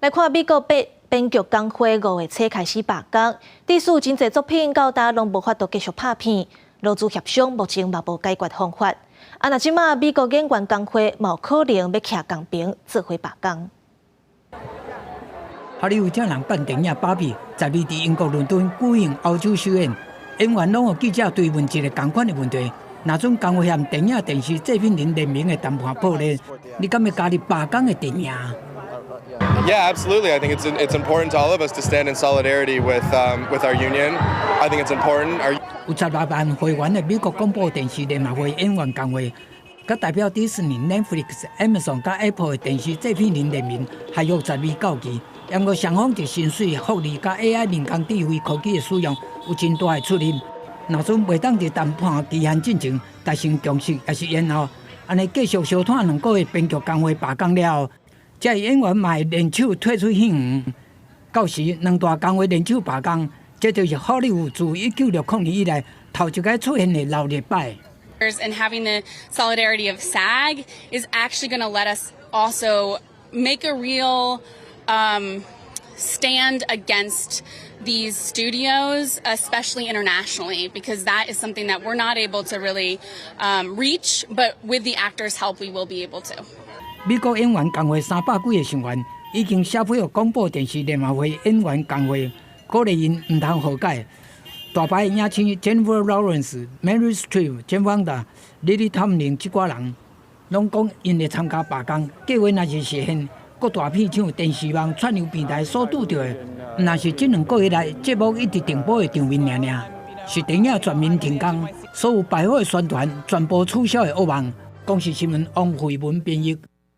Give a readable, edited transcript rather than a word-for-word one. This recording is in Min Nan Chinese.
來看美國編編劇工會五月初開始罷工，致使真濟作品到今攏無法度繼續拍片，勞資協商目前嘛無解決方法。啊，若這馬美國演員工會嘛有可能欲徛仝爿做伙罷工。好萊塢這人扮電影芭比，十二佇英國倫敦舉行歐洲首演，演員攏予記者追問一个仝款的問題。若準工會和電影電視製片人聯盟的談判破裂，你敢會加入罷工的陣營？ Yeah, absolutely. I think it's important to all of us to stand in solidarity with our union. I think it's important. Our 有16萬會員的美國廣播電視聯合會演員工會，佮代表迪士尼、Netflix、Amazon佮 Apple 的電視製片人聯盟，合約十二到期。毋過雙方佇薪水、福利佮 AI 人工智慧科技的使用有真大的出入。若準袂當佇談判期限進前達成共識，抑是延後，按呢繼續相拖2個月編劇工會罷工了後，這演員嘛會聯手退出戲園。到時兩大工會聯手罷工，這就是好萊塢自1960年以來頭一擺出現的鬧熱擺。 And having the solidarity of SAG is actually going to let us also make a real stand against these studios, especially internationally, because that is something that we're not able to really reach, but with the actors' help, we will be able to. 美國演員工會300幾个成員已經寫批予廣播電視聯合會演員工會，鼓勵𪜶毋通和解。大牌影星 Jennifer Lawrence、Meryl Streep、Jane Fonda、Lily Tomlin 這寡人，攏講𪜶會參加罷工。計劃若是實現，各大片廠、電視網、串流平台所拄著的，毋但是這2個月來節目一直停播的場面爾爾，是電影全面停工，所有百貨宣傳全部取消的噩夢。公視新聞王慧文編譯。